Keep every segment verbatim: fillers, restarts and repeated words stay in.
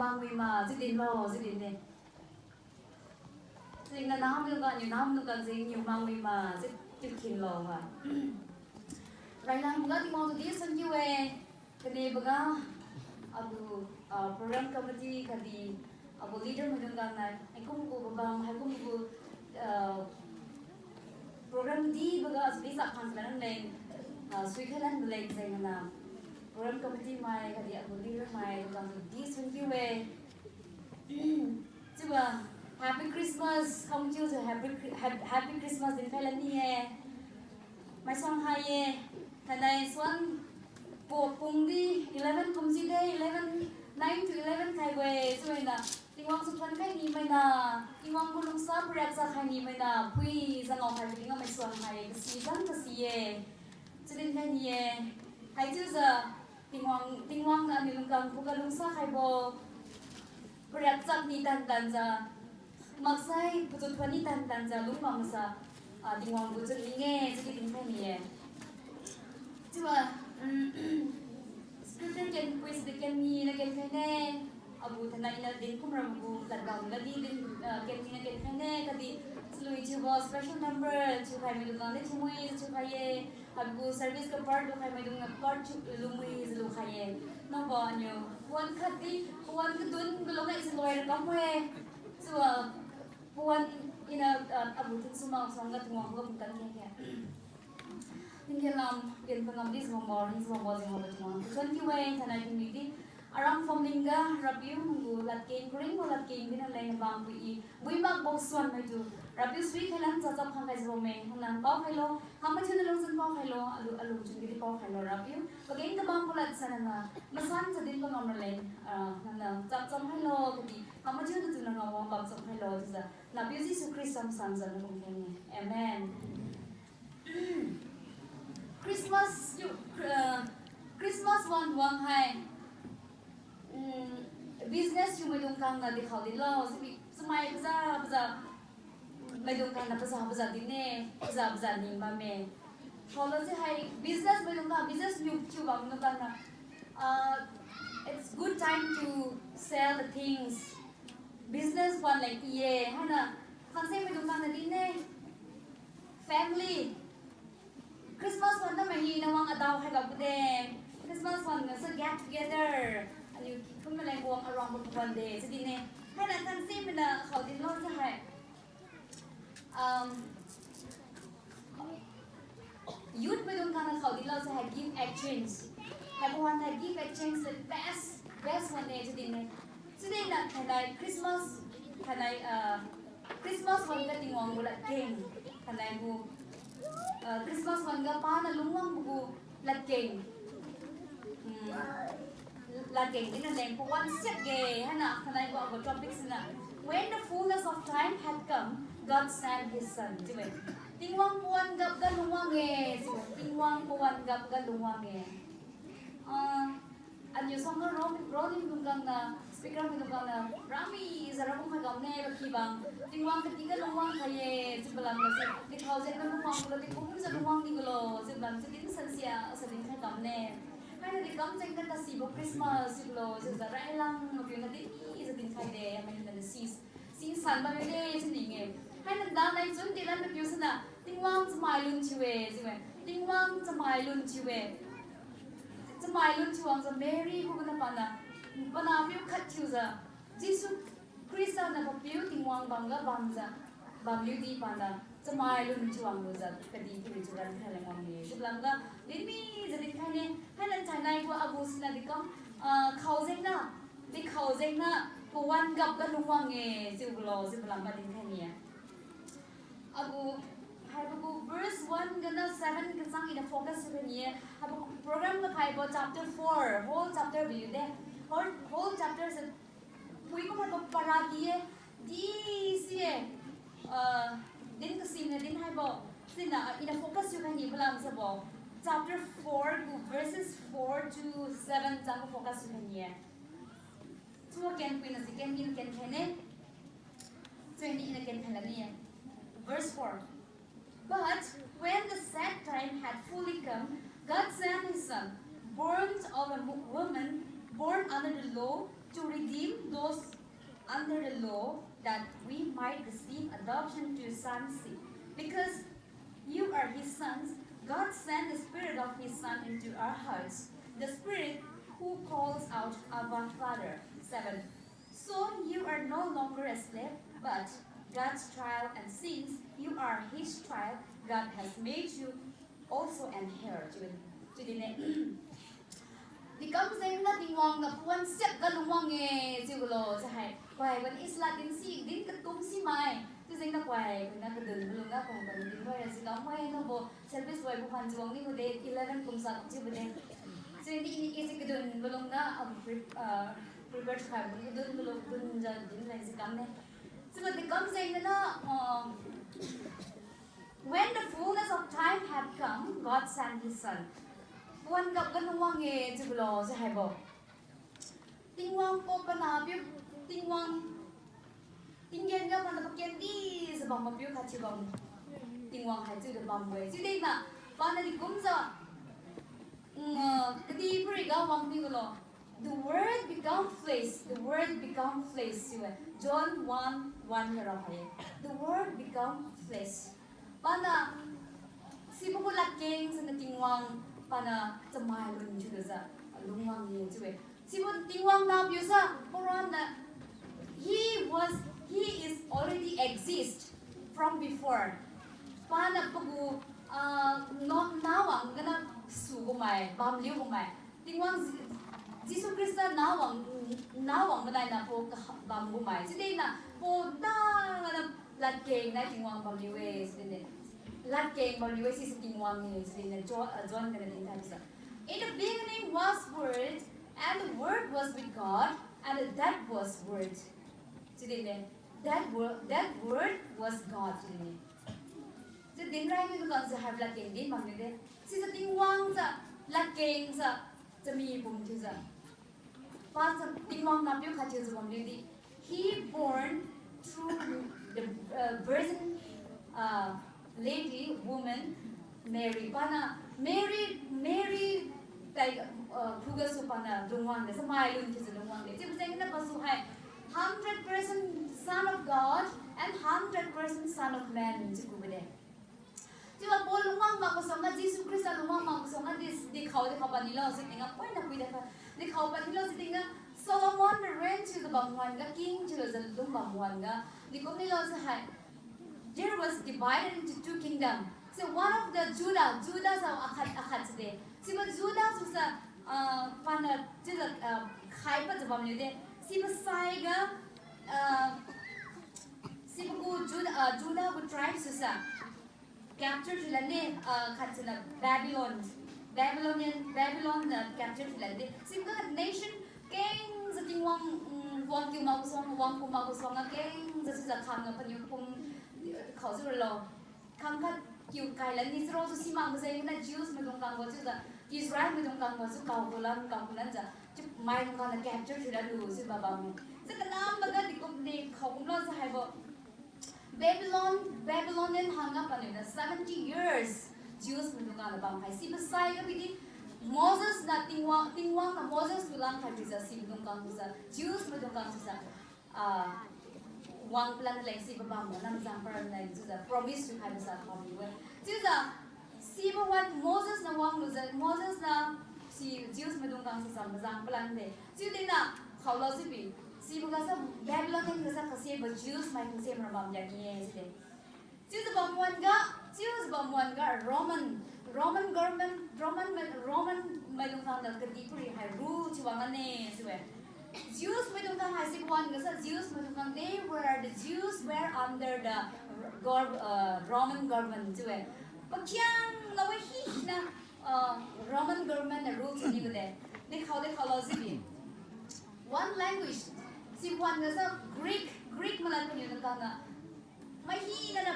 Bangwi ma, chiu dinlo, chiu din-e. Singna naham lungga, niu naham lungga jeng niu mangwi ma, chiu, chiu khinlo ha. Railang boga Tingwang tudi suan kiu-e, kaniboga agu, ah, program committee khatdi agu leader maidung gangna, haikum gu babang, haikum gu, ah, program diboga asudi chap khang lan leng, ah, suikhai lan leng jengna. Program committee mai khatdi agu leader mai, lungga tudi suan kiu-e. Chiuba, Happy Christmas, kam chiujiu Happy Chri-, Hap-, Happy Christmas dinkhai lan ni-e. Maisuang hai-e, thainai suan, pu-, pungdi eleven kumjide, eleven, nine to eleven khaibo-e, chiumaina, Tingwang su thuon khai ni maina, Tingwang gu lungsa pariak chak khai ni maina, phuijiu ngao khaibo tingga maisuang hai-e, kasi jang kasi-e. Chiu dinkhai ni-e, haichiujiu, Tingwang, Tingwang niu aliu lungkang khuga lungsa khaibo, pariak chak ni tan tanjiu, maksai pachu thuon ni tan tanjiu lungbamsa, ah, Tingwang gu chunning-e, chiudi dinkhai ni-e. Chiuba, mm, scripture kenpui sidi kenni na kenkhaine, agu thainai ina din kumrabo gu ladbam gadi din, ah, kenni na kenkhaine, khatdi chalui thiubo special number thiukhai maidung nang di thiumui thiukhai-e, agu service ga part lukhai maidung na part thiu lumui lukhai-e. Nangbo aniu pawan khatdi, pawan kadun kalung ai si loi ra kam-e. Chiuba, pawan ina, ah, agu thinsuma suangga Tingwang gu pumtan kengkhe. Tingkhe lam, ken pangamdi jiwangbo, ringjiwangbo, jiwangbo Tingwang. Thuon kiu-e, thainai tingmidi. Aram phomlingga, Rapiu nang gu ladkeng, karingbo ladkeng, dinaleng bangpui i. Buimakbo suan maitu. Rapiu suikhai lan chachap khang khaijiu bamme, nangniu paokhailo. Hangmathiu nalungchun paokhailo, alu, alungchun gidi paokhailo, Rapiu. Pageng kabambo ladsa nangniu, masanjiu din pangam raleng, ah, nangniu chapcham khailo, khatdi. Hangmathiu natu nangniu wangbam cham khailo, chiujiu. Nahpiu Jesu Khrista masanjiu nalung kheng-e. Amen. Christmas yu, ah, Christmas wan wang hai. Mm, business thiu maidung khangna dikhao dilo, chiubi, chamai paza, paza, maidung khangna paza, paza dinne, paza, paza ning bamme. Khaolo si hai, business maidung khang, business niu thiu bam maidung khangna, ah, it's good time to sell the things. Business wan leng i-e, haina, khanse maidung khangna dinne, family, Christmas wan na mahi na wang adao hai gapde. Christmas wan na sa get together. Aliu kikhun maleng wang aruang wan de. Chiu dinne. Haina khanse maina khao dinlo sa hai. Um, youth maidung khangna khao dinlo sa hai gift exchange. Haibo wan hai gift exchange the best, best wan ne chiu dinne. Chiu dinna thainai Christmas, thainai, uh, Christmas wan ga Tingwang gu ladkeng. Thainai gu, uh, Christmas wan ga pana lungwang gu ladkeng. Hmm. Ladkeng dinna leng pawan siakge, haina, thainai gu agu topic sina. When the fullness of time had come, God sent his son. Chiu-e. Tingwang pawan gapga lungwang-e, chiu-e. Tingwang pawan gapga lungwang-e. Ah, Aniu sangga ro, ro ni maidung khangna, speaker maidung khangna, rami jiu rakum khai kamne, pakhi bang, Tingwang katiga lungwang khai-e, chiubo lamga se, dikhao jengga lungwang gulo, dikhao kumjiu lungwang ni gulo, chiubo lam se din sansia, sa dinkhai kamne. Haina di kam jengga tasibo Christmas chiubo lo, chiujiu railang, mapiu na din mijiu dinkhai de, mai na si, si san bamme de, chiu ning-e. Haina danai chun dilan mapiu sina, Tingwang chamai lun thiu-e, chiu-e. Tingwang chamai lun thiu-e. Chamai lun thiu wangjiu Mary gu pana pana, panahpiu khat thiujiu, Jesu Khrista na papiu Tingwang bamga bamjiu, bamliudi pana, chamai lun thiu wanglujiu, kadihpiri thiu rankhai leng wang-e. Chiubo lamga, din mijiu dinkhaine, haina thainai gu agu sina dikam, ah, khao jengna, dikhao jengna, pawan gapga lungwang-e, chiubo lo, chiubo lamga dinkhai ni-e. Agu, haibo gu verse one gana seven kachang iniu focus thiukhai ni-e. Haibo program ga khaibo chapter four, whole chapter bi de. Whole, whole chapter se pui kum haibo para di-e, di si-e. Ah, din kasimna din haibo. Siniu, ah, iniu focus thiukhai nibo lam sabo. Chapter four gu verses four to seven chang focus thiukhai ni-e. Chiu ken puina si ken din ken khaine. Chiu ni iniu ken khaila ni-e. Verse four. But when the set time had fully come, God sent his son, born of a mo-, woman, born under the law, to redeem those under the law, that we might receive adoption to sonship. Because you are his sons, God sent the Spirit of his Son into our hearts, the Spirit who calls out, "Abba, Father." Seven. So you are no longer a slave, but God's child, and since you are his child, God has made you also an heir. Chiu, chiu dinne. Dekamjengniu Tingwang niu pawan siakga lungwang-e chiubo lo, sahai. Poi, wan Isla din si, din katum si mai. Chiujengniu poi, na kadun malung ga pong pon din loi ra si kam mai nabo. Service loi bu pan juang ni hude, eleven kum sa chiubo de. Chiudi ni isi kadun malung ga, um, pre-, uh, prepare khai bu kadun malung dun ja din lai si kam ne. Chiubo dekamjengniu, um, When the fullness of time had come, God sent his Son. Pawan gapga lungwang-e chiubo lo, sahaibo. Tingwang po pana piu, Tingwang, tinggen ga pana pakendi jiu bam mapiu khat chiu bam. Tingwang hai chiujiu bambo-e. Chiudi na, pana dikumjiu, mm, kadihpiriga wang mibo lo. The Word become flesh, the Word become flesh chiu-e. John one one ga ra hai-e. The Word become flesh. Pana sibo gu ladkeng siniu Tingwang pana chamai lun thiulujiu lungwang-e chiu-e. Sibo Tingwang nahpiu sa, pawan niu, he was, he is already exist from before. Pana pagu, ah, no, nawang ganiu su gu mai, bamliu gu mai. Tingwang Jesu Khrista nawang, nawang madai niu po kabam gu mai. Chiudi niu po tangga niu ladkeng nai Tingwang bamliu-e, chiudi ne. Ladkeng bamliu-e, sise Tingwang-e, chiudi ne. Jo-, ah, John ganiu dinkhai sa. In the beginning was Word, and the Word was with God, and that was Word. Chiudi ne. That word, that word was God, chiudi ne. Chiu dinrai mibo kangjiu haibo ladkeng din bamliu de. Sise Tingwang jiu, ladkeng jiu, chami pum thiujiu. Pasa Tingwang nahpiu khat thiujiu bamliu di. He born through the, uh, virgin, uh, lady, woman, Mary. Pana Mary, Mary tai, uh, khugasu pana lungwang de, chamai lun thiujiu lungwang de. Chiubo jengniu pasu hai hundred percent Son of God and hundred percent Son of Man chiu kubo de. Chiubo po lungwang makbo suangga, Jesu Khrista lungwang makbo suangga, di, dikhao, dikhao paniulo, si tingga poina pui de pa. Dikhao paniulo, si tingga Solomon the reign thiujiu bam wan-ga, king thiujiu lung bam wan-ga. Dikum niulo si hai. There was divided into two kingdom. So one of the Judah, Judah sa akhat, akhat si de. Sibo Judah susa, ah, pana chiujiu, ah, khaipadjiu bamliu de. Sibo saiga, ah, sibo gu Judah, ah, Judah gu tribe susa capture thiulan ne, ah, khat siniu Babylon. Babylonian, Babylon niu capture thiulan de. Sibo nation kengjiu Tingwang, mm, wangkiu makbo suang, wangkum makbo suangga kengjiu chiujiu khangga paniu kum, khaojiu ralo. Khangkhat kiu kailan ni chiuraojiu simakbo jengniu Jews maidung khangbo chiujiu, Israel maidung khangbo chiu kaokulan, kaokulanjiu, chiu maidung khangniu capture thiulan lu chiubo bam. Chiu kanamboga dikum de khaokumlo si haibo. Babylon, Babylonian hangga paniu niu seventy years Jews maidung khangniu bam hai. Sibo saiga bidi Moses niu Tingwang, Tingwang niu Moses tu langkhai bijiu si maidung khang sujiu, Jews maidung khang sujiu, ah, wang palan leng sibo bambo, namjang palan leng chiujiu promise thiukhai bijiu bambo-e. Chiujiu sibo wan Moses niu wanglujiu, Moses niu si Jews maidung khang sujiu majang palan de. Chiudi niu khaolo chiubi, sibo gasa Babylonian gasa kasebo Jews mai kasem ra bam jani-e chiu de. Chiujiu bam wan-ga, chiujiu bam wan-ga Roman, Roman government, Roman mai, Roman maidung khangniu kadihpiri hai rule thiu wang ane chiu-e. Jews maidung khang haisi wan-ga sa Jews maidung khang, they were, the Jews were under the gov-, uh, Roman government chiu-e. Pakhiangna wa hina, uh, Roman government niu rule thiuni ga de. Dekhao, dekhaolo chiubi. One language. Si wan-ga sa Greek, Greek malad paniu dungkhangna. Mai hina na,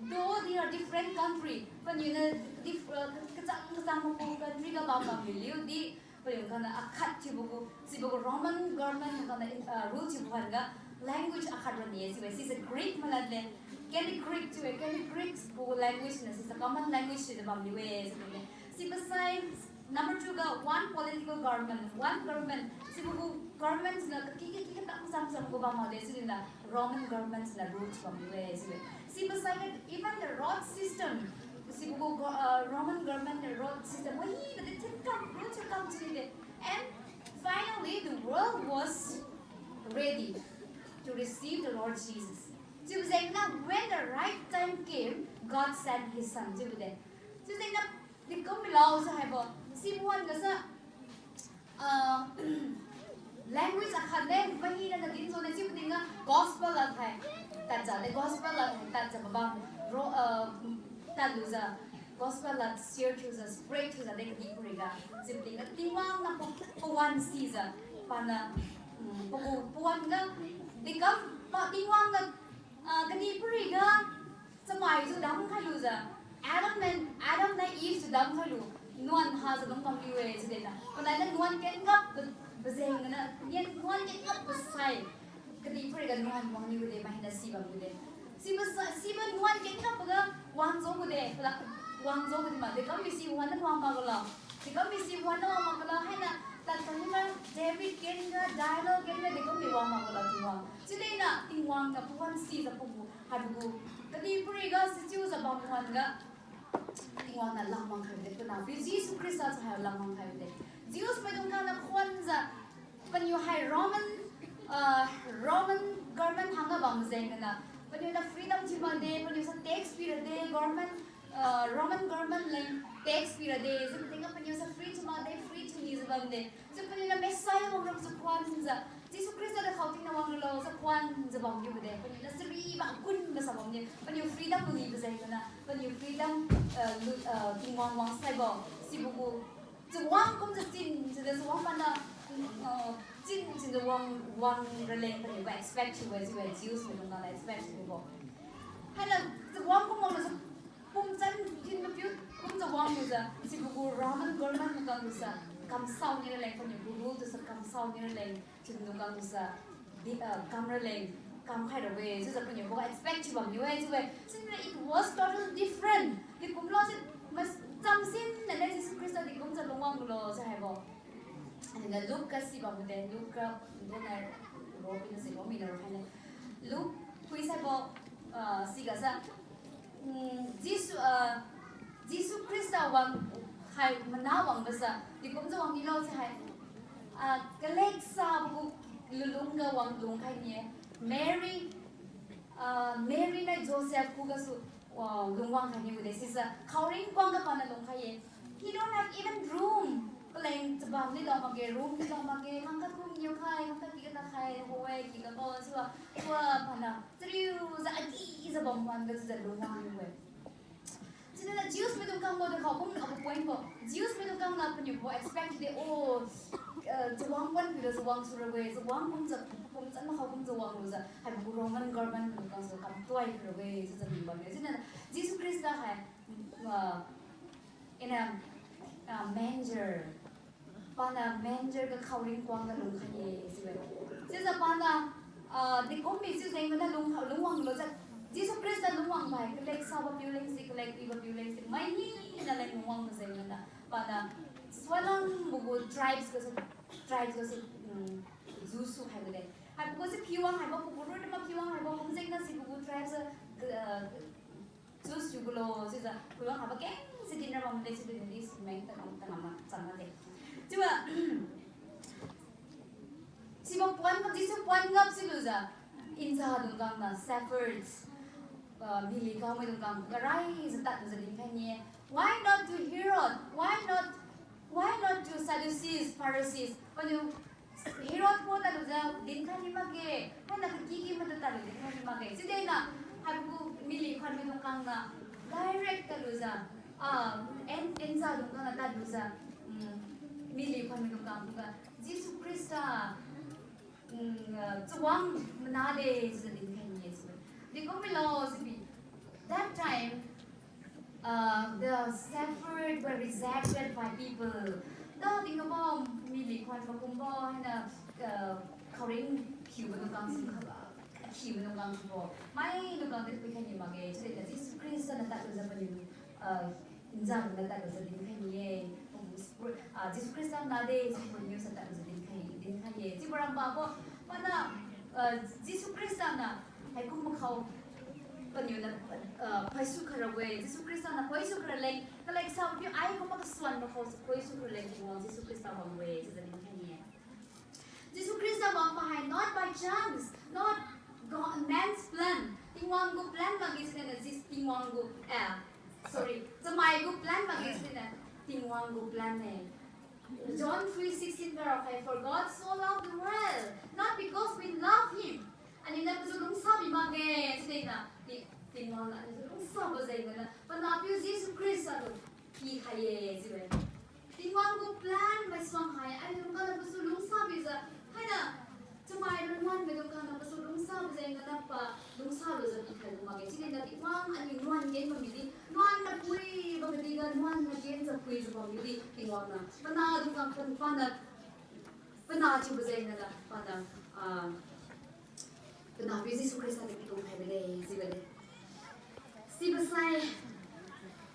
though they are different country, paniu niu dif-, uh, kachang kachang mapu country ga bam bamliu liudi, paniu khangna akhat thiubo gu, sibo gu Roman government khangna, uh, rule thiubo wan-ga language akhat rani-e chiu-e, sise Greek malad le. Celtic Greek chiu-e, Celtic Greek gu language niu sise common language thiujiu bamliu-e chiu-e. Sibo sai Number two ga one political government, one government. Sibo gu government siniu kaki kaki katam sam sam gu bam makde, siniu Roman government siniu rule thiubam-e chiu-e. Sibo saiga even the road system, sibo gu go-, uh, Roman government niu road system wahina di thin kam, rule thiu kam chiu de. And finally, the world was ready to receive the Lord Jesus. Chiubo jengniu, when the right time came, God sent his son. Chiubo de. Chiubo jengniu, dekum milo si haibo. Sibo wan-ga sa, ah, language akhat de, mahina na din sone, chiubo tingga gospel la hai. Tadjiu de gospel la hai, tadjiu bam. Ro, ah, tadlujiu, gospel la share thiujiu, spread thiujiu de kadihpiriga. Chiubo tingga Tingwang niu pa, pawan sijiu, paniu, mm, pagu, pawan ga, dekum pa Tingwang niu, ah, kadihpiriga, chamai jiu damkhai lujiu, Adam niu, Adam niu Eve jiu damkhai lu, nuan hajiu lung bamniu-e chiu dena. Panai niu nuan kengkap, pajeng niu, nuan kengkap pasai. Kadihpiriga nuan wangniu de, mahina si bamniu de. Sibo sa, sibo nuan kengkap paga wangjiu gu de, pala wangjiu gu di ma, dekum mi si wan niu wang makgalo. Dekum mi si wan niu wang makgalo, hainiu, tadkaniu ma, David kenga, Daniel kenga, dekum mi wang makgalo Tingwang. Chiu dena, Tingwang niu pawan sijiu pagu, haibo gu, kadihpiriga sichiujiu bam wan-ga, Tingwang niu lamwang khaibo de, panahpiu Jesu Khrista si hai lamwang khaibo de. Jews maidung khangniu khuanjiu, paniu hai Roman, ah, Roman government hangga bam jeng gana, paniu niu freedom thiu makde, paniu sa tax pira de, government, ah, Roman government leng tax pira de, chiu tingga paniu sa free thiu makde, free thiu nijiu bam de. Chiu paniu niu Messiah wangrabo jiu khuanjiu, Jesu Khrista tu khao tingna wang lulo jiu khuanjiu bamniubo de, paniu niu charibo akunbo sa bamniu, paniu freedom lunibo jeng gana, paniu freedom, ah, lu, ah, Tingwang wangsaibo, sibo gu, chawang kumjiu chin, chiujiu chawang mana, ah, chin, chinjiu wang, wang raleng paniu gu expect thiu-e, chiu-e, Jews maidung khangniu expect thiubo. Hainiu, chawang kum wanglujiu, pumchan thin mapiu kumjiu wanglujiu, sibo gu Roman government maidung khangtu sa, kamsao ni raleng paniu gu rule tu sa kamsao ni raleng, chiu maidung khangtu sa, di, ah, kam raleng, kamkhai rabo-e, chiujiu paniu gu expect thiu bamniu-e, chiu-e. Siniu it was totally different. Dekumlo si, mas, chamsin nane Jesu Khrista dekumjiu lungwang lulo jiu haibo. Aniu Luke ga si bambo de, Luke ga, dona, ro pina si bo mina ro haine. Luke phuisaibo, ah, siga sa, mm, Jesu, ah, Jesu Khrista wang hai mana wangbo sa, dekumjiu wang milo si hai. Ah, kaleksa gu lulungga wang lungkhai ni-e. Mary, ah, Mary nai Joseph khugasu, ah, lungwang khai niu de, sisa khaoring kuangga pana lungkhai-e. He don't have even room. Paleng chabam ni dao makge, room ni dao makge, khangkhat kum niu khai, khangkhat kiga takhai, ho-e, kiga bo, chiuwa, chiuwa pana, chariujiu, atijiu bam wan-ga chiujiu lungwang niu-e. Siniu Jews maidung khangbo de khaokum agu point bo. Jews maidung khangniu paniu bo expect de, oh, eh, chawang wan pilo, chawang sura-e, chawang kumjiu, kumjiu makhaokumjiu wanglujiu, haibo gu Roman government maidung khangsu kamtuai khaira-e, chiujiu bam bamme. Siniu Jesu Khrista hai, ah, in a, ah, manger. Pana manger ga khaoring kuangga lungkhai-e chiu-e. Chiujiu pana, ah, dekum mi chiu jeng mana lung, lungwang lujiu. Jesu Khrista lungwang bai, kalek sabo piu leng si, kalek pibo piu leng si, mai hina leng lungwang jeng mana. Pana, sualang bugu tribes gasu, tribes gasu, mm, jusu khaibo de. Haibo gu si piwang haibo, pagu rutma piwang haibo, kum jengna si pagu tribes, ah, choose thiu gulo, chiujiu, piwang haibo keng si dinra bam de, chiudi nadi simeng tangam, tangam ma, changna de. Chiubo, sibo puan ngap, Jesu puan ngap silujiu, nza dung khangna, shepherds, ah, mily kamai dung khang, karaijiu tadlujiu dinkhai ni-e. Why not to Herod? Why not, why not to Sadducees, Pharisees? Paniu Herod khuga tadlujiu dinkhai ni makge, haina kaki ki matu tadlu dinkhai ni makge. Chiudi na, haibo gu mily khonmaidung khangna, direct tadlujiu, ah, en, enza dung khangna tadlujiu, mm, mily khonmaidung khang khuga, Jesu Khrista, mm, ah, chawang mana de, chiujiu dinkhai ni-e chiu. Dekum milo chiubi, that time, Uh, the shepherd were rejected by people. Tao tingga bo, mily khonbo kumbo, haina, uh, khaoring khiubo dung khang sum kha, khiubo dung khang kumbo. Maidung khang di puikhai ni makge, chiudi Jesu Khrista niu tadlujiu paniu, uh, nza dung niu tadlujiu dinkhai ni-e. Ah, Jesu Khrista nade, chiubo news sa tadjiu dinkhai, dinkhai ye. Chiubo rambabo, pana, ah, Jesu Khrista niu haikum makhao, paniu niu, ah, paisu khaira-e, Jesu Khrista niu paisu khaira leng, kalek sapiu ai kum makasuan makhao paisu khaira leng, Tingwang Jesu Khrista bam-e, chiujiu dinkhai ye. Jesu Khrista bam pa hai, not by chance, not God, man's plan. Tingwang gu plan makge chiu diniu, Jesu Tingwang gu, eh, sorry, chamai gu plan makge chiu diniu, Tingwang gu plan ne. John three sixteen ga rao hai, "For God so loved the world, not because we love him." Aniu niu pasu lungsa bi makge chiu diniu, Ti-, Tingwang niu aniu lungsabo jeng gana, panahpiu Jesu Khrista tu pikhai ye chiu-e. Tingwang gu plan maisuang hai, aliu kala pasu lungsa bijiu, hainiu, chamai nuan maidung kala pasu lungsa bijeng gana pa, lungsa lujiu pikhai lu makge. Chiudi na Tingwang aliu nuan gen bam midi, nuan napui bam midi ga, nuan nagenjiu puijiu bam midi, Tingwang niu. Panah dung kang pan, pana, panah chiubo jeng gana, pana, ah, panahpiu Jesu Khrista niu pikum khai bine, chiubo de. Sibosai,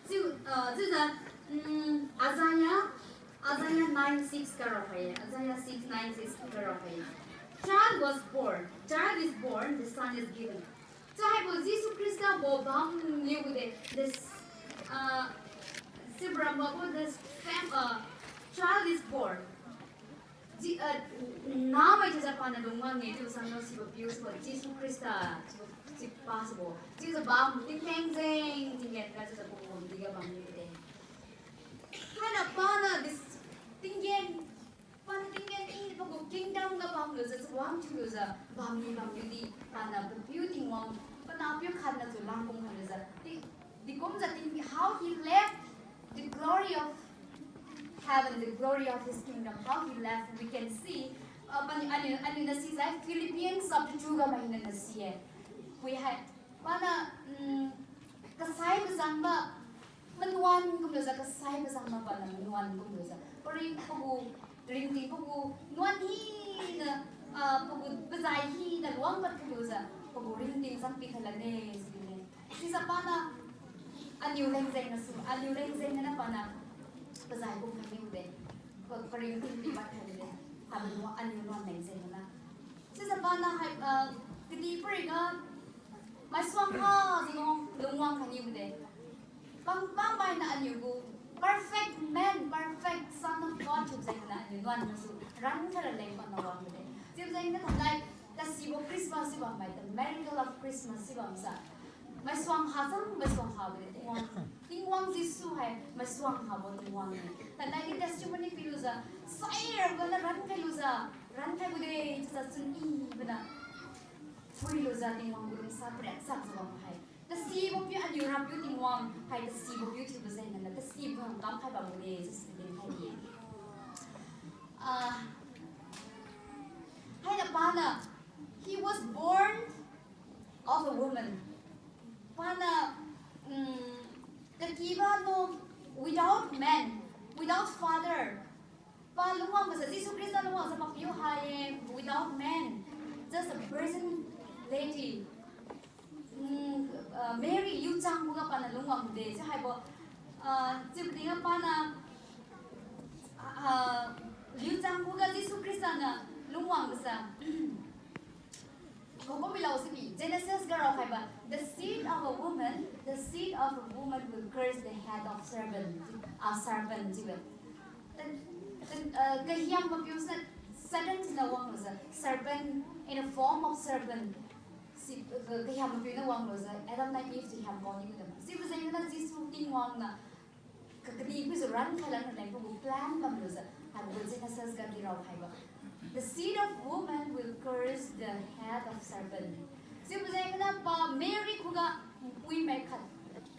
chiu, ah, chiujiu, mm, Isaiah, Isaiah nine six ga rao hai, Isaiah six nine six ga rao hai. Child was born, child is born, the son is given. Chiu haibo Jesu Khrista bo bamniu de, this, ah, chiubo rambabo this fam-, ah, child is born. Ji, ah, namai chiujiu paniu lungwang-e chiu sanglo sibo piu sibo Jesu Khrista, chiu, chiu pa sibo. Chiujiu bam tinggen jeng, tinggen ga chiujiu pagu wangdi ga bamniu de. Hainiu paniu this tinggen, paniu tinggen i pagu kingdom ga bamlujiu chiu wang thiulujiu bamni bamniu di, paniu papiu Tingwang, panahpiu khatnatu langkum khatlujiu. Di, dikumjiu ting, how he left the glory of heaven, the glory of his kingdom, how he left, we can see, uh, paniu, aliu, aliuniu sijai Philippians chapter two ga mai hina si-e. Pui hai, paniu, mm, kasai pazangbo, manuan kumlujiu kasai pazangbo paniu manuan kumlujiu. Pari pagu, ringting pagu, nuan hina, ah, pagu, pazai hina luang pad kumlujiu, pagu ringting zang pikhai lane, sine. Sijiu paniu, aliu leng jeng gasu, aliu leng jeng gana paniu, pazai kum khai niu de, pa, paringting pi pad khai de, aliu, aliu nuan leng jeng gana. Sijiu paniu hai, ah, kadihpiriga, maisuang kha jiu lungwang khai niu de. Pang, pangmainiu aliu gu perfect man, perfect son of God chiubo jeng gana aliu nuan gasu rankhai raleng paniu wang de. Chiubo jeng gana thainai, tasibo Christmas chiu bammai, the miracle of Christmas chiu bamsa. Maisuang ha chang, maisuang habo de Tingwang. Tingwang Jesu hai maisuang habo Tingwang-e. Thainai di testimony pilujiu, saira gana rankhai lujiu, rankhaibo de chiujiu chun-i bana, phuilujiu Tingwang gu lungsa pariak sakjiu bam hai. Tasibo piu aliu Rapiu Tingwang hai tasibo piu thiubo jeng gana tasibo kam khai bambo de chiujiu dinkhai-e. Ah, hainiu paniu, he was born of a woman. Paniu, mm, kakiba no, without man, without father. Pa lungwangbojiu, Jesu Khrista lungwangjiu papiu ha-e, without man, just a virgin lady. Mm, ah, Mary liuchang khuga paniu lungwang de chiu haibo, ah, chiubo tingga paniu, ah, liuchang khuga Jesu Khrista niu lungwangbosa. Khukum milo sibi, Genesis ga raokhaibo, the seed of a woman, the seed of a woman will crush the head of serpent, ah, serpent chiubo. Then, then, ah, kahiam mapiu siniu Satan siniu wanglujiu, serpent, in a form of serpent. Si, ah, kahiam mapiu niu wanglujiu, Adam nai Eve tu hiambo niu dam. Sibo jengniu Jesu Tingwang niu, ka, kadihpirijiu rankhai lan raleng pagu plan bamlujiu, haibo Genesis ga di raokhaibo. The seed of woman will crush the head of serpent. Sibo jengniu pa Mary khuga puimai khat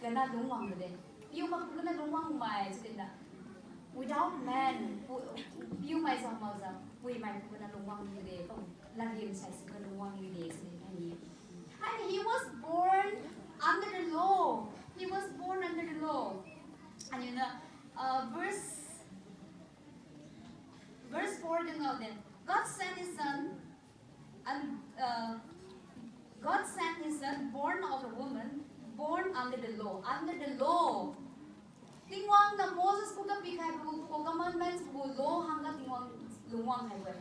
gana lungwangbo de. Piumai khuga na lungwangmai chiu dinna. Without man, pu-, piumai jang makjiu, puimai khuga na lungwang mide, pa ladriam saisuga lungwang mide chiu dinkhai-e. And he was born under the law. He was born under the law. Aniu na, uh, verse, verse four ga ngao de. God sent his son, and, uh, God sent his son, born of a woman, born under the law. Under the law. Tingwang niu Moses khuga pikhaibo gu commandments gu law hangga Tingwang lungwang khaibo-e.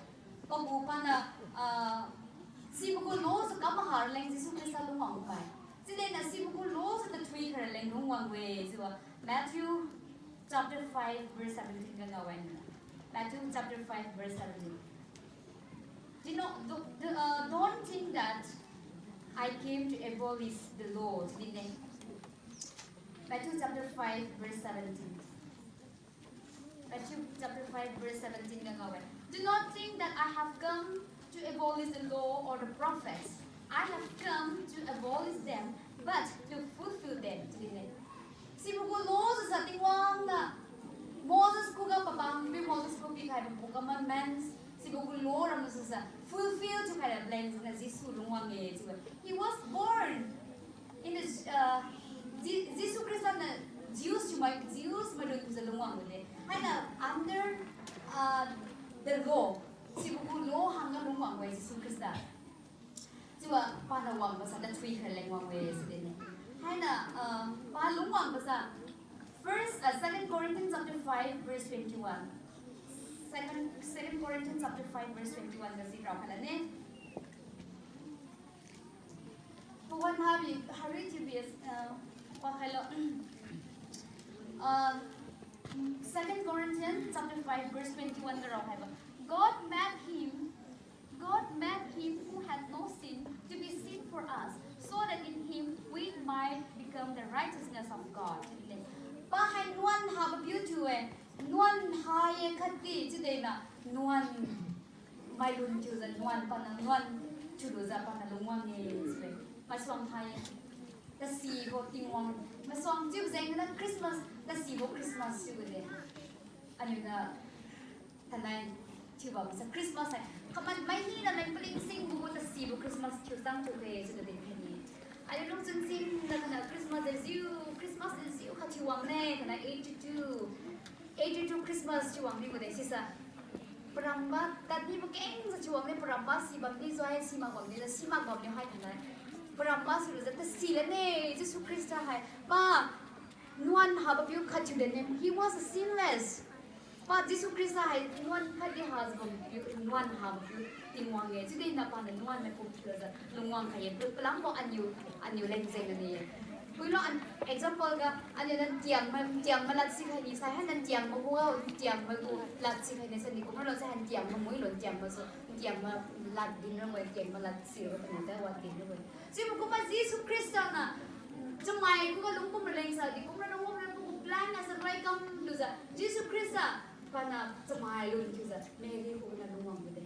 Pagu paniu, ah, sibo gu law jiu kam maha raleng Jesu Khrista lungwang khai. Chiudi niu sibo gu law jiu tathui khai raleng lungwang-e chiubo. Matthew chapter five verse seventeen ga ngao-e. Matthew chapter five verse seventeen. Do not, do, do, uh, don't think that I came to abolish the law. Chiu dine. Matthew chapter five, verse seventeen. Matthew chapter five, verse seventeen ga ngao-e. Do not think that I have come to abolish the law or the prophets. I have come to abolish them, but to fulfill them. Chiu dine. Sibo gu law jiu sa Tingwang niu Moses khuga pabam pi Moses khuga pikhaibo gu commandments, sibo gu law ram jiu sa fulfill thiukhai raleng niu Jesu lungwang-e chiu-e. He was born in the, uh, Je-, Jesu Khrista niu Jews thiumai, Jews maidung thiujiu lungwang-e de. Hainiu under, uh, the law, sibo gu law hangga lungwang-e Jesu Khrista. Chiubo paniu wangbo sa tathui khai raleng wang-e chiu dine. Hainiu, uh, pa lungwangbo sa First, uh, Second Corinthians chapter five, verse twenty-one. Second, Second Corinthians chapter five, verse twenty-one ga si raokhai lane. Pawan habi, hari T B S, uh, pakhailo. Uh, Second Corinthians chapter five, verse twenty-one ga raokhaibo. God made him, God made him who had no sin to be sin for us, so that in him we might become the righteousness of God. Pa hai nuan habo piu thiu-e, nuan ha ye khatdi chiudi niu nuan mailun thiujiu nuan paniu nuan thiulujiu paniu lungwang-e chiu-e. Maisuang hai tasibo Tingwang, maisuang chiubo jengniu Christmas, tasibo Christmas chiubo de. Aliuniu thainai thiubam sa Christmas hai khaman mai hina leng paleng singbo gu tasibo Christmas thiu chang thiu-e chiujiu dinkhai ne. Aliu lungchun singna thainai Christmas dejiu, Christmas dejiu khat thiu wang ne thainai eighty-two, eighty-two Christmas thiu wang mibo de sisa. Paramba tadmi makengjiu thiu wang ne paramba sibam di zai simak bam di zai simak bamniu hai thainai. Paramba silujiu tasi lane Jesu Khrista hai pa nuan habo piu khat thiu dene, he was a sinless. Pa Jesu Khrista hai nuan khatdi hajiu bam piu, nuan habo piu Tingwang-e. Chiudi niu paniu nuan mai kum thiulujiu lungwang khai ye. Palambo aliu, aliu leng jeng ane. Puilo an example ga, aliuniu ntiang ma, ntiang malad sikhai ni sai, hai ntiang magu, ntiang magu lad sikhai ni sai ni kumralo sai hai ntiang mamui lo ntiang masu, ntiang malad dinrabo, ntiang malad sirabo tani ta wa dinrabo. Sibo kumma Jesu Khrista niu chamai khuga lungkum raleng sa di kumra lungkum ra pagu plan niu sa roi kam lujiu Jesu Khrista paniu chamai lun thiujiu Mary khuga niu lungwang mide.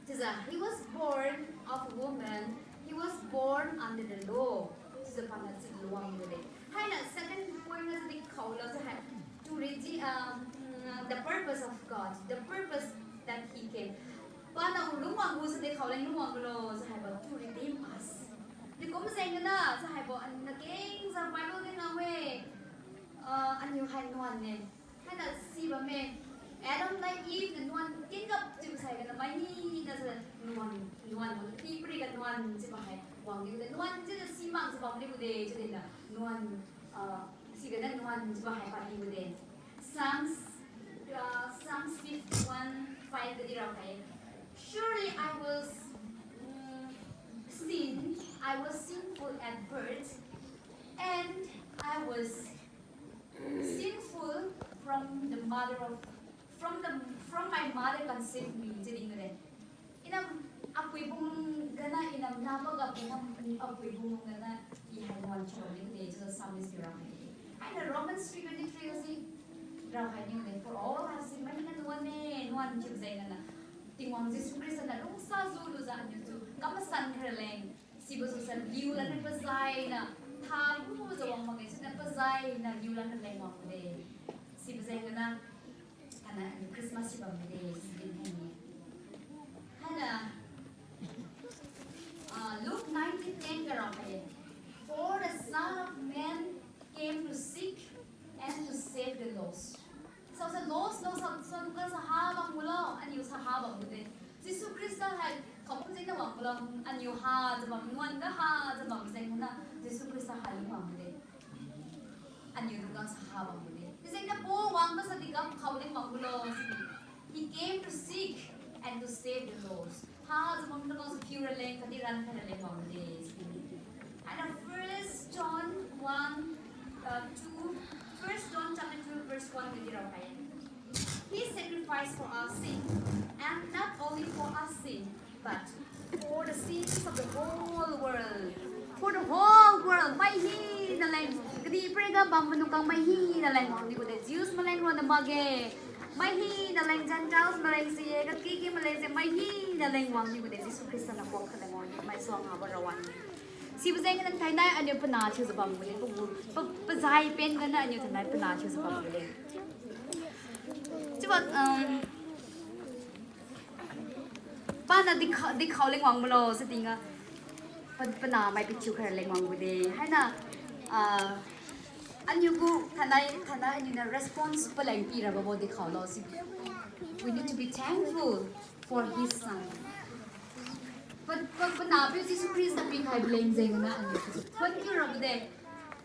Chiujiu, he was born of a woman, he was born under the law. Chiujiu paniu chiu lungwang mide. Hainiu second point ga di khaolo jiu hai to redeem, um, the purpose of God, the purpose that he came. Paniu lungwang gu si di khaoleng lungwang gulo jiu haibo to redeem us. Di kum jeng gana jiu haibo aliu nakengjiu Bible di ngao-e. Ah, aliu hai nuan-e. Hainiu sibamme. Adam nai Eve niu nuan tingga chiubo sai gana mai hina jiu nuan, nuan pi pari ga nuan chiubo hai wang dibo de. Nuan chiujiu simak jiu bam dibo de chiudi niu nuan, ah, si gana nuan chiubo hai pad dibo de. Psalms, uh, Psalms fifty-one five ga di raokhai. Surely I was, mm, sin, I was sinful at birth, and I was sinful from the mother of, from the, from my mother conceived me, chiu dinbo de. Inam apui bung gana inam nahbo ga inam apui bung gana i hai nuan thiu ni de, chiujiu Psalmist niu raokhai ni. Hainiu Romans three twenty-three ga si raokhai ni de, for all have sinned, mai hina nuan-e, nuan thiu jeng gana. Tingwang Jesu Khrista niu lungsa jiu lujiu aliu tu kam masan kha raleng. Sibo su sa liu lani pazainiu, tha lujiu wang makge siniu pazainiu liu lani leng wang de. Sibo jeng gana, thainai aliu Christmas si bam de, si din hai ni. Hainiu, ah, Luke nineteen ten ga raokhai-e. For the Son of Man came to seek and to save the lost. Sa sa lost lo, sa, sa dukan sa ha bam gulo, aliu sa ha bam gu de. Jesu Khrista hai kakum jengniu wang gulo, aliu hajiu bam, nuan ga hajiu bam jeng gana, Jesu Khrista hai lung wang gu de. Aniu dungga sa ha bambo de. Sijengniu Paul wangga sa tingga khao leng bambo lo sidi. He came to seek and to save the lost. Hajiu bam dungga sa phiu raleng, khatdi rankhai raleng bambo de sidi. And uh, First John one, uh, two, First John chapter two, verse one ga di raokhai. He sacrificed for our sin, and not only for our sin, but for the sins of the whole world. For the whole world. Mai hina leng. Kadihpiriga bam manukang mai hina leng wangniu gude. Jews maleng ronna makge. Mai hina leng Gentiles maleng si ye. Kakiki maleng si mai hina leng wangniu gude. Jesu Khrista na kuak khaleng wangniu mai suang habo rawang. Sibo jeng nang thainai aniu pana thiujiu bam gude. Pagu, pa, pazai pen gana aniu thainai pana thiujiu bam gude. Chiubo, um, pana dikhao, dikhao leng wangbo lo, sa tingga. Pa, pana mai pithiu khai leng wangbo de. Haina, ah, aniu gu, thainai, thainai aniu niu response paleng pirabo dikhao lo, si. We need to be thankful for his son. Pa, pa, panahpiu Jesu Khrista pikhaibo leng jeng gana aniu thuon kiu rabo de.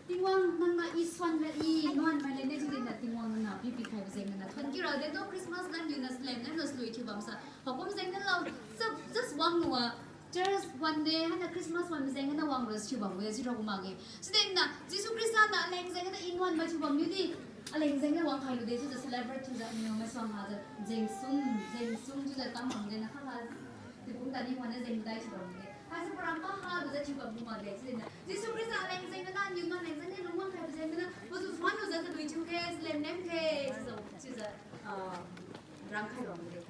Tingwang nangniu i suan ga i nuan mai leng ne chiu dinna Tingwang nangniu pi pikhaibo jeng gana thuon kiu rabo de. No Christmas lam niu na slem na no slui thiu bamsa. Hakum jeng na lo, just, just wang lua. Church one day, haina Christmas wan jeng gana wang lua thiu bambo de, chiu rabo makge. Chiu dinna, Jesu Khrista niu aleng jeng gana i nuan mai thiu bamniu di. Aleng jeng gana wang khai lu de, chiujiu celebrate thiujiu aniu mai suang hajiu, jeng sum, jeng sum chiujiu tam bam de na kha kha. Tingkum tadi wan na jeng dai thiu bam de. Haisi param pa ha lujiu thiu bambo makge, chiu dinna. Jesu Khrista aleng jeng gana, niu nuan leng jeng gana, lungwang khaibo jeng gana, pasu suan lujiu chalui thiu khe, slem nem khe, chiujiu, chiujiu, ah, rangkhai bam de.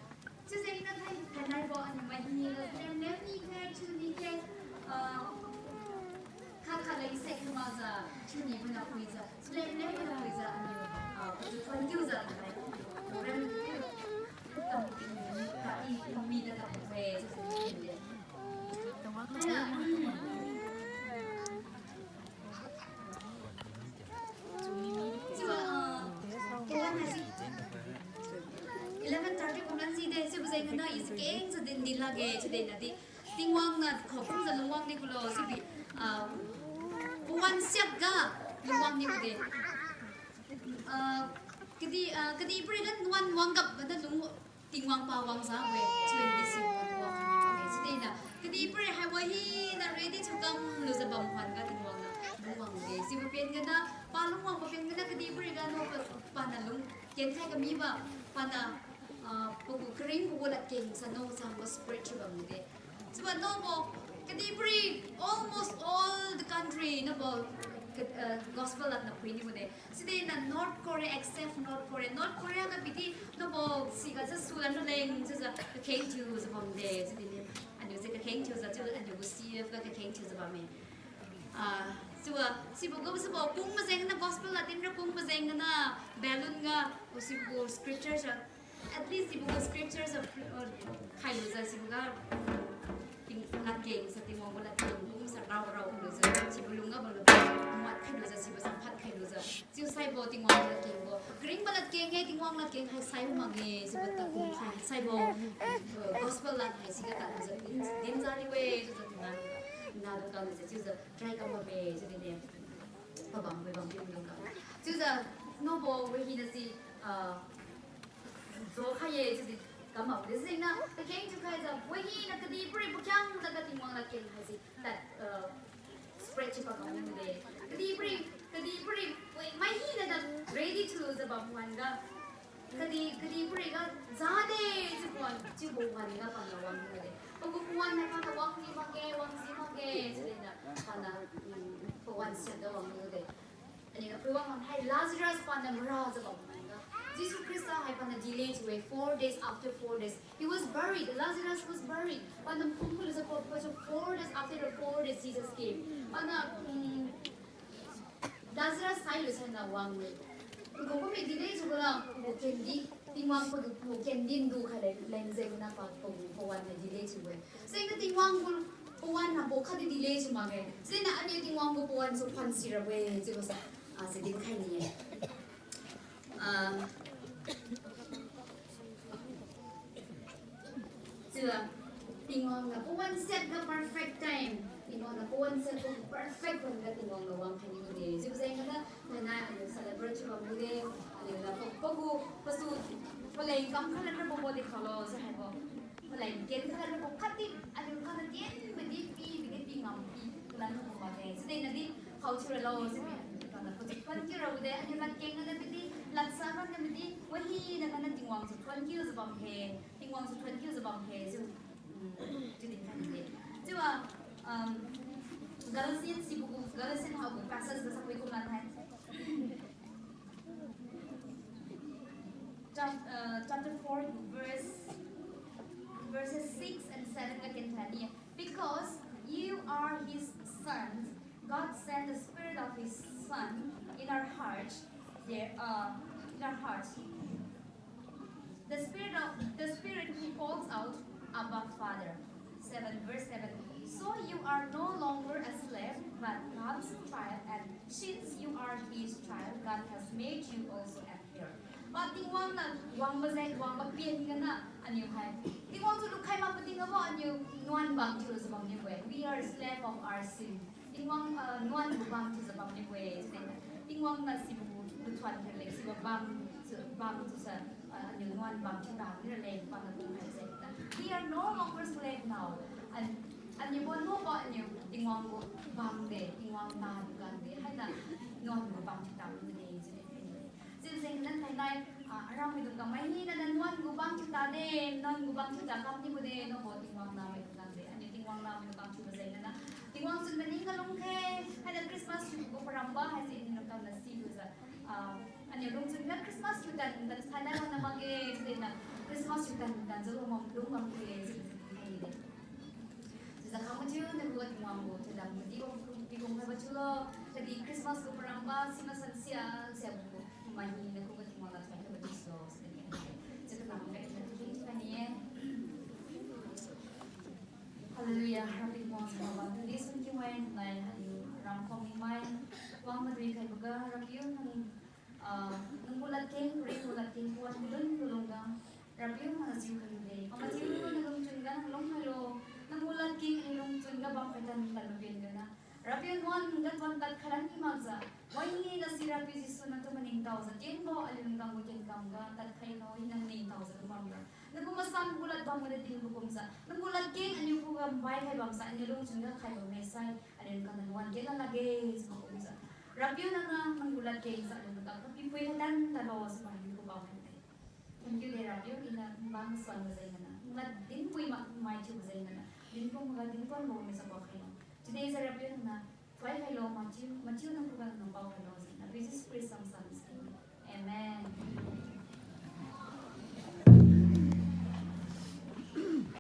Chiujengniu thai, thainaibo aniu mai hina slem nem ni khe, thiu ni khe, ah, khat khat leng sek makjiu, thiu ni mana puijiu, slem nem mana puijiu aniu, ah, pasu thuon kiujiu, rem, tam, ka i, mi na tam khe, chiujiu de. Chiu, ah, eleven, eleven thirty kumlan jide, chiubo jeng gana i chakeng sa din din lakge, chiu dinna di. Tingwang niu khaokumjiu lungwang ni kulo, chiubi, ah, pawan siakga lungwang ni kude. Ah, kadih, ah, kadihpiri ga nuan wang gapga na lung Tingwang pa wangjiu we, chiu di si wang ni makge. Chiu dinna, kadihpiri haibo hina ready thiu kam lujiu bam khuan ga Tingwang niu lungwang de. Chiubo pen gana, pa lungwangbo pen gana kadihpiri ga no pa, pana lung kenkhai kamibo, pana, ah, pagu karing pagu ladkeng sa no changbo spread thiu bam de. Chiubo nobo, kadihpiri, almost all the country, nobo, ka-, uh, gospel ladna phui ni kude. Chiudi na North Korea, except North Korea. North Korea ga pidi nobo siga jiu sulan raleng chiujiu kakheng thiujiu bam de. Chiudi ni aniu se kakheng thiujiu chiu aniu gu C F ga kakheng thiujiu bamme. Ah, chiubo, sibo gu, sibo kung majeng na gospel ladin ra kung majeng na balloon ga, o sibo gu scripture sa At least sibo gu scriptures of, uh, khailujiu sibo ga, ting, ladkeng sa Tingwang gu ladkeng, kum sa rao rao khailujiu, sibo lungga bamlu, mat khailujiu, sibo samphat khailujiu. Chiusaibo Tingwang ladkengbo. Karingbo ladkeng e, Tingwang ladkeng hai sai makge, sibo ta kum khai saibo, uh, gospel lad hai siga tadlujiu, din, dinjiu liu-e, chiujiu tingna, tingna lu kamjiu, chiujiu try kam bamme, chiudi ne. Pabam, pabam, pabam, pabam. Chiujiu, nobo, wahina si, ah, jo khai ye, chiudi kam mak de jengna, kakeng thiu khaijiu, wahina kadihpiri pakhiangna ga Tingwang ladkeng haise, that, uh, spread thiu pakam de. Kadihpiri, kadihpiri, wah, mai hina ga ready thiujiu bam wan ga. Kadih, kadihpiri ga jade, chiubo wan, chiubo wan ga paniu wang de. Pagu pawan na paniu wang ni makge, wang si makge, chiudi na paniu, mm, pawan siakga wang de. Aniu phui wang hai Lazarus paniu marajiu bam wan ga. Jesu Khrista hai paniu delay thiu-e, four days after four days. He was buried. Lazarus was buried. Paniu kum kulujiu pa, pa, four days, after the four days, Jesus came. Paniu, mm, Lazarus sailu sena wang-e. Pagu kum-e delay thiubo la, pagu kendi, Tingwang pagu kum kendi ndu khai leng, leng jengna pa, pagu pawan niu delay thiu-e. Sena Tingwang gu pawan na bo khatdi delay thiu makge. Sena aniu Tingwang gu pawan su phan sirabo-e, chiubo sa, ah, si dinkhai ni-e. Ah, Chiujiu, Tingwang niu pawan siakga perfect time, Tingwang Ana pawan se pagu perfect wan ga Tingwang na wang khai ni de. Jiu jeng ga na, nai nai aliu celebrate chiu bam de. Aliu na pa, pagu pasu paleng kam kha na na pagu di khalo se haibo. Paleng ken kha na pagu khatdi aliu kha na ken madi pi, madi pi ngam pi, kala na pagu ma de. Side na di khao chiu ralo se pi. Kala pasu pan chiu ra de, aliu ladkeng na madi, ladsa na madi, wahi na kha na Tingwang su thuon kiu jiu bam he. Tingwang su thuon kiu jiu bam he. Jiu Mm, chiu din khan de. Chiu a, um, Galatians sibo gu, Galatians habo passage ga sa pui kum lan hai. Chap-, uh, chapter four, verse, verses six and seven ga ken khan ni. Because you are his sons, God sent the spirit of his son in our hearts. There, uh, in our hearts. The Spirit of, the Spirit who calls out, "Abba, Father." Seven, verse seven. So you are no longer a slave, but God's child, and since you are his child, God has made you also an heir. Pa Tingwang na wang ba jeng, wang ba pian ga na, aniu hai. Tingwang tu lukhai ma pa Tingwang aniu nuan bam thiu jiu bam ni we. We are slave of our sin. Tingwang, ah, nuan gu bam thiujiu bam niu-e, chiu-e. Tingwang na sibo gu luthuon thiu le, sibo bam, si bam thiusa, ah, aniu nuan bam thiu ta mi raleng, pa na kum hai se. We are no longer slave now. An, aniu bo nubo aniu Tingwang gu bam de, Tingwang na gu bam de. Haina nuan gu bam thiu ta mi de, chiu-e. Chiu jeng nan thainai, ah, aram maidung kangmai hina na nuan gu bam thiu ta de, nuan gu bam thiu ta kam nibo de, nubo Tingwang na maidung kang de. Aniu Tingwang na maidung kang thiubo jeng na. Tingwang chun maning ga lungkhe, haina Christmas thiu gu paramba haise iniu kang na silujiu. Ah, aniu lungchun ga Christmas thiu tan, tan thainai wan na makge, chiu de na Christmas thiu tan, tan jiu lung mam, lung mam ge, chiu de. Chiujiu khang mathiu, nagu ga Tingwang gu thoidam madi wan kum, pi kum khaibo thiulo. Khatdi Christmas gu paramba, si masan sia, sia gu, mai hina nagu ga Tingwang la thoidam madi thiulo, si de. Chiu kanam ga ina thiu khai ni-e. Hallelujah, Rapiu Tingwang Jehova, tadi sun kiu mai nai haliu ram khom ni mai, wang madui khaibo ga, Rapiu nang, ah, nang gu ladkeng, ring gu ladkeng, puan gu lun gu lung ga, Rapiu nang jiu khai de. Mama jiu nang lungchun ga nang lung khailo. Nang gu ladkeng nang lungchun ga bam khai tan tan mapian ga na. Rapiu nuan ga tuan tad khai lan ni makjiu. Wai ni na si Rapiu Jesu natu maningtaojiu. Kenbo aliu nang gu kenkam ga tad khailo, i nang ningtaojiu lu bamra. Nagu masan gu lad bam ga na dinbo kumjiu. Nagu ladkeng aliu khuga bai khai bamsai, aliu lungchun ga khai bamme sai. Aliu nang gu nuan ken la lakge, jiu kumjiu. Rapiu nang na, nang gu ladkeng sa aliu nang gu pipui khai tan talo, jiu pa aliu khuga bam khai de. Thank you de Rapiu, ina bam suan ga jeng na. Nang lad dinpui ma, mai thiu ga jeng na. Dinpui ma ga dinpui ma ga misa pa khai na. Today sa Rapiu nang na, thoi khailo, mathiu, mathiu nang khuga nang pao khailo, jeng na. Jesus Christ sam sam sin. Amen.